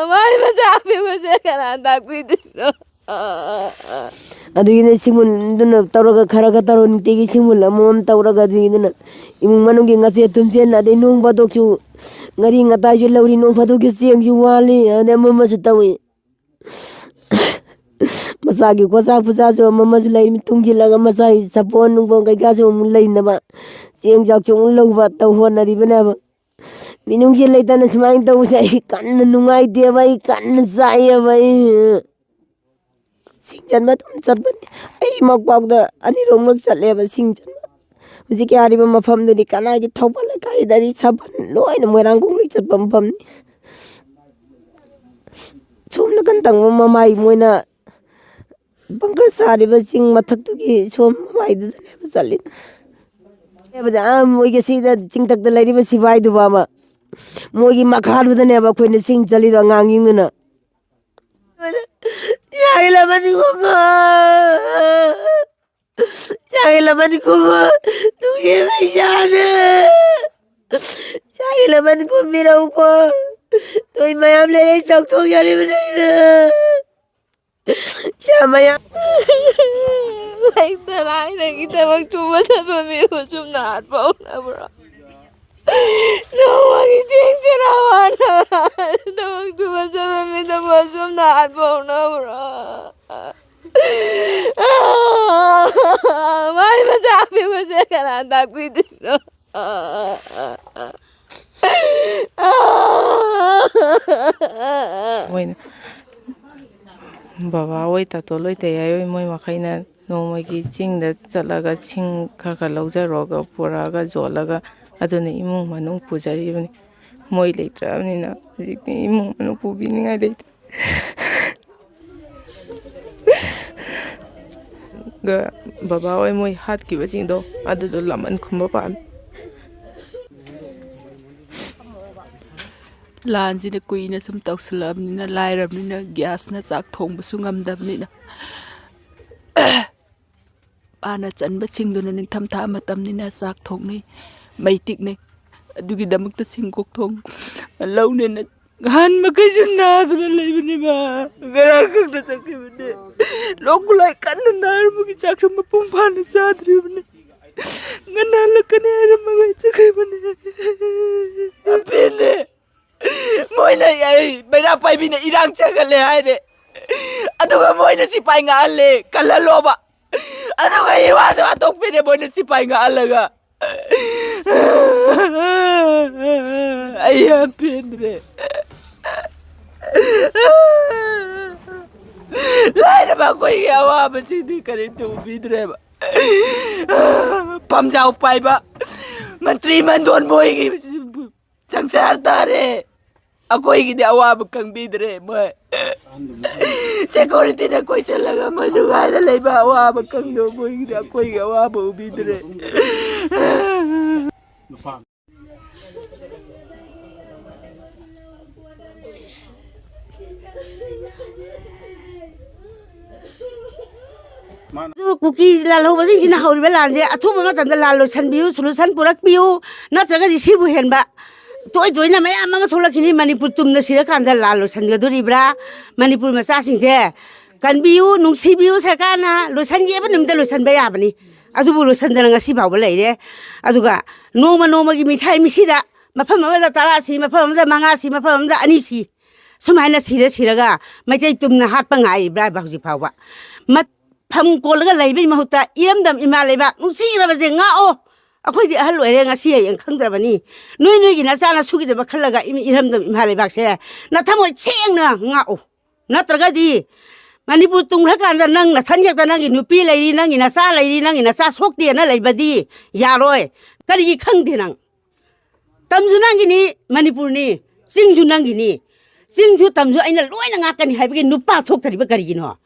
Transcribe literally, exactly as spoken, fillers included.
ꯃꯥꯏ ꯃꯆꯥ ꯑꯄꯤꯛꯄꯁꯦ ꯀꯅꯥ ꯇꯥꯛꯄꯤꯗꯣꯏꯅꯣ? ꯑꯗꯨꯒꯤꯅꯦ ꯁꯤꯡꯃꯨꯟꯗꯨꯅ ꯇꯧꯔꯒ, ꯈꯔ ꯈꯔ ꯇꯧꯔꯒ, ꯅꯨꯡꯇꯤꯒꯤ ꯁꯤꯡꯃꯨꯟ ꯑꯃꯃꯝ ꯇꯧꯔꯒ, ꯑꯗꯨꯒꯤꯗꯨꯅ ꯏꯃꯨꯡ ꯃꯅꯨꯡꯒꯤ ꯉꯥꯆꯦꯠ ꯊꯨꯝꯆꯦꯠ, ꯑꯗꯩ ꯅꯣꯡ ꯐꯥꯗꯣꯛꯁꯨ ꯉꯥꯔꯤ ꯉꯇꯥꯏꯁꯨ ꯂꯧꯔꯤ, ꯅꯣꯡ ꯐꯥꯗꯣꯛꯀꯤ ꯆꯦꯡꯁꯨ ꯋꯥꯜꯂꯤ, ꯑꯗꯩ ꯑꯃ ꯑꯃꯁꯨ ꯇꯧꯏ꯫ ꯃꯆꯥꯒꯤ ꯈꯣꯔꯁꯥ ꯐꯨꯔꯁꯥꯁꯨ ꯑꯃ ꯑꯃꯁꯨ ꯂꯩꯔꯤ, ꯇꯨꯡꯁꯤꯜꯂꯒ ꯃꯆꯥꯒꯤ ꯁꯥꯄꯣꯟ ꯅꯨꯡꯄꯣꯟ ꯀꯩꯀꯥꯁꯨ ꯑꯃꯨꯛ ꯂꯩꯅꯕ, ꯆꯦꯡ ꯆꯥꯛꯁꯨ ꯑꯃꯨꯛ ꯂꯧꯕ ꯇꯧ ꯍꯣꯠꯅꯔꯤꯕꯅꯦꯕ꯫ ꯃꯤꯅꯨꯡꯁꯤ ꯂꯩꯇꯅ ꯁꯨꯃꯥꯏꯅ ꯇꯧꯕꯁꯦ ꯑꯩ ꯀꯟꯅ ꯅꯨꯡꯉꯥꯏꯇꯦꯕ, ꯑꯩ ꯀꯟꯅ ꯆꯥꯛꯑꯦꯕ꯫ ꯑꯩ ꯁꯤꯡ ꯆꯟꯕ ꯑꯗꯨꯝ ꯆꯠꯄꯅꯤ꯫ ꯑꯩ ꯃꯧꯄꯥꯛꯗ ꯑꯅꯤꯔꯛꯃꯨꯛ ꯆꯠꯂꯦꯕ ꯁꯤꯡ ꯆꯟꯕ꯫ ꯍꯧꯖꯤꯛꯀꯤ ꯍꯥꯏꯔꯤꯕ ꯃꯐꯝꯗꯨꯗꯤ ꯀꯅꯥꯒꯤ, ꯊꯧꯕꯥꯜ ꯂꯩꯀꯥꯏꯗꯒꯤ ꯁꯥꯄꯜ ꯂꯣꯏꯅ ꯃꯣꯏꯔꯥꯡ ꯈꯣꯡꯗꯒꯤ ꯆꯠꯄ ꯃꯐꯝꯅꯤ꯫ ꯁꯣꯝ ꯅꯥꯀꯟ ꯊꯪꯕ ꯃꯃꯥꯏ ꯃꯣꯏꯅ ꯕꯪꯀꯔ ꯁꯥꯔꯤꯕ ꯆꯤꯡ ꯃꯊꯛꯇꯨꯒꯤ ꯁꯣꯝ ꯃꯃꯥꯏꯗꯨꯗꯅꯦꯕ ꯆꯠꯂꯤꯗꯣ꯫ ꯑꯥ, ꯃꯣꯏꯒꯤ ꯁꯤꯗ ꯆꯤꯡꯊꯛꯇ ꯂꯩꯔꯤꯕ ꯁꯤꯐꯥꯏꯗꯨ ꯐꯥꯎꯕ ꯃꯣꯏꯒꯤ ꯃꯈꯥꯗꯨꯗꯅꯦꯕ ꯑꯩꯈꯣꯏꯅ ꯆꯤꯡ ꯆꯠꯂꯤꯗꯣ, ꯑꯉꯥꯡꯁꯤꯡꯗꯨꯅ꯫ ꯌꯥꯏꯂꯕꯅꯤꯀꯣ ꯃꯥ꯫ ꯌꯥꯏꯂꯕꯅꯤꯀꯣ ꯃꯥ꯫ ꯅꯨꯡꯁꯤꯕ ꯏꯆꯥꯅꯦ꯫ ꯌꯥꯏꯂꯕꯅꯤꯀꯣ ꯃꯤꯔꯧꯀꯣ꯫ ꯅꯣꯏ ꯃꯌꯥꯝ ꯂꯩꯔꯦ ꯆꯥꯎꯊꯣꯛꯆꯔꯤꯕꯅꯦ ꯑꯩꯅ꯫ ꯏꯆꯥ ꯃꯌꯥꯝ꯫ ꯂꯩꯇ ꯂꯥꯏꯔꯒꯤ ꯊꯕꯛ ꯁꯨꯕ ꯆꯠꯄ ꯃꯤꯕꯨ ꯁꯨꯝꯅ ꯍꯥꯠꯄ ꯍꯧꯅꯕ꯭ꯔꯣ? ꯅꯣꯡꯃꯒꯤ ꯆꯦꯡ ꯆꯔꯥ ꯋꯥꯅ ꯊꯕꯛ ꯁꯨꯕ ꯆꯠꯄ ꯃꯤꯗꯕꯨ ꯑꯁꯨꯝꯅ ꯍꯥꯠꯄ ꯍꯧꯅꯕ꯭ꯔꯣ? ꯃꯥꯏ ꯃꯆꯥ ꯑꯄꯤꯛꯄꯁꯦ ꯀꯅꯥ ꯇꯥꯛꯄꯤꯗꯣꯏꯅꯣ? ꯃꯣꯏꯅ ꯕꯕꯥ ꯍꯣꯏ, ꯇꯥꯇꯣꯟ ꯍꯣꯏ, ꯇꯌꯥꯏ ꯍꯣꯏ, ꯃꯣꯏ ꯃꯈꯩꯅ ꯅꯣꯡꯃꯒꯤ ꯆꯤꯡꯗ ꯆꯠꯂꯒ ꯁꯤꯡ ꯈꯔ ꯈꯔ ꯂꯧꯖꯔꯨꯔꯒ ꯄꯨꯔꯛꯑꯒ ꯌꯣꯜꯂꯒ ꯑꯗꯨꯅ ꯏꯃꯨꯡ ꯃꯅꯨꯡ ꯄꯨꯖꯔꯤꯕꯅꯤ꯫ ꯃꯣꯏ ꯂꯩꯇ꯭ꯔꯕꯅꯤꯅ ꯍꯧꯖꯤꯛꯇꯤ ꯏꯃꯨꯡ ꯃꯅꯨꯡ ꯄꯨꯕꯤꯅꯤꯡꯉꯥꯏ ꯂꯩꯇꯦ꯫ ꯒ ꯕꯕꯥ ꯍꯣꯏ ꯃꯣꯏ ꯍꯥꯠꯈꯤꯕꯁꯤꯡꯗꯣ ꯑꯗꯨꯗꯣ ꯂꯃꯟ ꯈꯨꯝꯕ ꯄꯥꯝꯃꯤ꯫ ꯂꯥꯟꯁꯤꯅ ꯀꯨꯏꯅ ꯁꯨꯝ ꯇꯧꯁꯤꯜꯂꯛꯑꯕꯅꯤꯅ, ꯂꯥꯏꯔꯕꯅꯤꯅ ꯒ꯭ꯌꯥꯁꯅ ꯆꯥꯛ ꯊꯣꯡꯕꯁꯨ ꯉꯝꯗꯕꯅꯤꯅ, ꯄꯥꯅ ꯆꯟꯕꯁꯤꯡꯗꯨꯅ ꯅꯤꯡꯊꯝꯊꯥ ꯃꯇꯝꯅꯤꯅ ꯆꯥꯛ ꯊꯣꯡꯅꯩ, ꯃꯩ ꯇꯤꯛꯅꯩ꯫ ꯑꯗꯨꯒꯤꯗꯃꯛꯇ ꯁꯤꯡ ꯀꯣꯛꯊꯣꯡ ꯂꯧꯅꯦꯅ ꯑꯍꯟ ꯃꯈꯩꯁꯨ ꯅꯥꯗꯅ ꯂꯩꯕꯅꯦꯕ꯫ ꯉꯔꯥꯡ ꯈꯛꯇ ꯆꯠꯈꯤꯕꯅꯦ꯫ ꯂꯣꯛ ꯈꯨꯂꯥꯏ ꯀꯟꯅ ꯅꯥꯔꯨꯕꯒꯤ ꯆꯥꯛꯁꯨ ꯃꯄꯨꯡ ꯐꯥꯅ ꯆꯥꯗ꯭ꯔꯤꯕꯅꯦ꯫ ꯉꯟꯅ ꯍꯜꯂꯛꯀꯅꯤ ꯍꯥꯏꯔꯝꯃꯒ ꯆꯠꯈꯤꯕꯅꯦ꯫ ꯑꯄꯦꯟꯗꯦ꯫ ꯃꯣꯏꯅ ꯑꯩ ꯃꯩꯔꯥ ꯄꯥꯏꯕꯤꯅ ꯏꯔꯥꯡ ꯆꯪꯍꯜꯂꯦ ꯍꯥꯏꯔꯦ꯫ ꯑꯗꯨꯒ ꯃꯣꯏꯅ ꯁꯤꯐꯥꯏ ꯉꯥꯛꯍꯜꯂꯦ, ꯀꯜꯍꯜꯂꯣꯕ꯫ ꯑꯗꯨꯒ ꯏꯋꯥꯁꯨ ꯍꯥꯠꯇꯣꯛꯄꯤꯔꯦ ꯃꯣꯏꯅ ꯁꯤꯐꯥꯏ ꯉꯥꯛꯍꯜꯂꯒ꯫ ꯑꯩ ꯌꯥꯝ ꯄꯦꯟꯗ꯭ꯔꯦ꯫ ꯂꯥꯏꯔꯕ ꯑꯩꯈꯣꯏꯒꯤ ꯑꯋꯥꯕꯁꯤꯗꯤ ꯀꯔꯤꯝꯇ ꯎꯕꯤꯗ꯭ꯔꯦꯕ꯫ ꯄꯝꯖꯥꯎ ꯄꯥꯏꯕ ꯃꯟꯇ꯭ꯔꯤ ꯃꯟꯗꯣꯟ ꯃꯣꯏꯒꯤ ꯆꯪꯆꯥꯔ ꯇꯥꯔꯦ꯫ ꯑꯩꯈꯣꯏꯒꯤꯗꯤ ꯑꯋꯥꯕ ꯈꯪꯕꯤꯗ꯭ꯔꯦ ꯃꯣꯏ꯫ ꯁꯦꯀ꯭ꯌꯨꯔꯤꯇꯤꯅ ꯀꯣꯏꯁꯤꯜꯂꯒ ꯃꯣꯏ ꯅꯨꯡꯉꯥꯏꯅ ꯂꯩꯕ ꯑꯋꯥꯕ ꯈꯪꯗꯕ ꯃꯣꯏꯒꯤꯗꯤ ꯑꯩꯈꯣꯏꯒꯤ ꯑꯋꯥꯕ ꯎꯕꯤꯗ꯭ꯔꯦ꯫ ꯑꯗꯨ ꯀꯨꯀꯤ ꯂꯥꯜꯍꯧꯕꯁꯤꯡꯁꯤꯅ ꯍꯧꯔꯤꯕ ꯂꯥꯟꯁꯦ ꯑꯊꯨꯕ ꯃꯇꯝꯗ ꯂꯥꯟ ꯂꯣꯏꯁꯤꯟꯕꯤꯌꯨ, ꯁꯣꯂꯨꯁꯟ ꯄꯨꯔꯛꯄꯤꯌꯨ, ꯅꯠꯇ꯭ꯔꯒꯗꯤ ꯁꯤꯕꯨ ꯍꯦꯟꯕ ꯇꯣꯏ ꯇꯣꯏꯅ ꯃꯌꯥꯝ ꯑꯃ ꯊꯣꯛꯂꯛꯈꯤꯅꯤ꯫ ꯃꯅꯤꯄꯨꯔ ꯇꯨꯝꯅ ꯁꯤꯔꯀꯥꯟꯗ ꯂꯥꯟ ꯂꯣꯏꯁꯤꯟꯒꯗꯣꯔꯤꯕ꯭ꯔꯥ? ꯃꯅꯤꯄꯨꯔ ꯃꯆꯥꯁꯤꯡꯁꯦ ꯀꯟꯕꯤꯌꯨ, ꯅꯨꯡꯁꯤꯕꯤꯌꯨ, ꯁꯔꯀꯥꯔꯅ ꯂꯣꯏꯁꯤꯟꯒꯦꯕ ꯅꯨꯃꯤꯠꯇ ꯂꯣꯏꯁꯤꯟꯕ ꯌꯥꯕꯅꯤ꯫ ꯑꯗꯨꯕꯨ ꯂꯣꯏꯁꯤꯟꯗꯅ ꯉꯁꯤ ꯐꯥꯎꯕ ꯂꯩꯔꯦ꯫ ꯑꯗꯨꯒ ꯅꯣꯡꯃ ꯅꯣꯡꯃꯒꯤ ꯃꯤꯊꯥꯏ ꯃꯤꯁꯤꯗ ꯃꯐꯝ ꯑꯃꯗ ꯇꯔꯥ ꯁꯤ, ꯃꯐꯝ ꯑꯃꯗ ꯃꯉꯥ ꯁꯤ, ꯃꯐꯝ ꯑꯃꯗ ꯑꯅꯤ ꯁꯤ, ꯁꯨꯃꯥꯏꯅ ꯁꯤꯔ ꯁꯤꯔꯒ ꯃꯩꯇꯩ ꯇꯨꯝꯅ ꯍꯥꯠꯄ ꯉꯥꯏꯔꯤꯕ꯭ꯔꯥ ꯍꯥꯏꯕ ꯍꯧꯖꯤꯛ ꯐꯥꯎꯕ? ꯃꯠ-, ꯐꯝ ꯀꯣꯜꯂꯒ ꯂꯩꯕꯒꯤ ꯃꯍꯨꯠꯇ ꯏꯔꯝꯗꯝ ꯏꯃꯥ ꯂꯩꯕꯥꯛ ꯅꯨꯡꯁꯤꯈ꯭ꯔꯕꯁꯦ ꯉꯥꯛꯑꯣ꯫ ꯑꯩꯈꯣꯏꯗꯤ ꯑꯍꯜ ꯑꯣꯏꯔꯦ, ꯉꯁꯤ ꯍꯌꯦꯡ ꯈꯪꯗ꯭ꯔꯕꯅꯤ꯫ ꯅꯣꯏ ꯅꯣꯏꯒꯤ ꯅꯆꯥ ꯅꯁꯨꯒꯤꯗꯃꯛ ꯈꯜꯂꯒ ꯏꯃ-, ꯏꯔꯝꯗꯝ ꯏꯃꯥ ꯂꯩꯕꯥꯛꯁꯦ ꯅꯊꯃꯣꯏ ꯁꯦꯡꯅ ꯉꯥꯛꯑꯣ꯫ ꯅꯠꯇ꯭ꯔꯒꯗꯤ ꯃꯅꯤꯄꯨꯔ ꯇꯨꯡꯈ꯭ꯔꯀꯥꯟꯗ ꯅꯪ ꯅꯊꯟ ꯈꯛꯇ, ꯅꯪꯒꯤ ꯅꯨꯄꯤ ꯂꯩꯔꯤ, ꯅꯪꯒꯤ ꯅꯆꯥ ꯂꯩꯔꯤ, ꯅꯪꯒꯤ ꯅꯆꯥ ꯁꯣꯛꯇꯦꯅ ꯂꯩꯕꯗꯤ ꯌꯥꯔꯣꯏ꯫ ꯀꯔꯤꯒꯤ ꯈꯪꯗꯦ ꯅꯪ? ꯇꯝꯁꯨ ꯅꯪꯒꯤꯅꯤ, ꯃꯅꯤꯄꯨꯔꯅꯤ, ꯆꯤꯡꯁꯨ ꯅꯪꯒꯤꯅꯤ꯫ ꯆꯤꯡꯁꯨ ꯇꯝꯁꯨ ꯑꯩꯅ ꯂꯣꯏꯅ ꯉꯥꯛꯀꯅꯤ ꯍꯥꯏꯕꯒꯤ ꯅꯨꯄꯥ ꯊꯣꯛꯇꯔꯤꯕ ꯀꯔꯤꯒꯤꯅꯣ?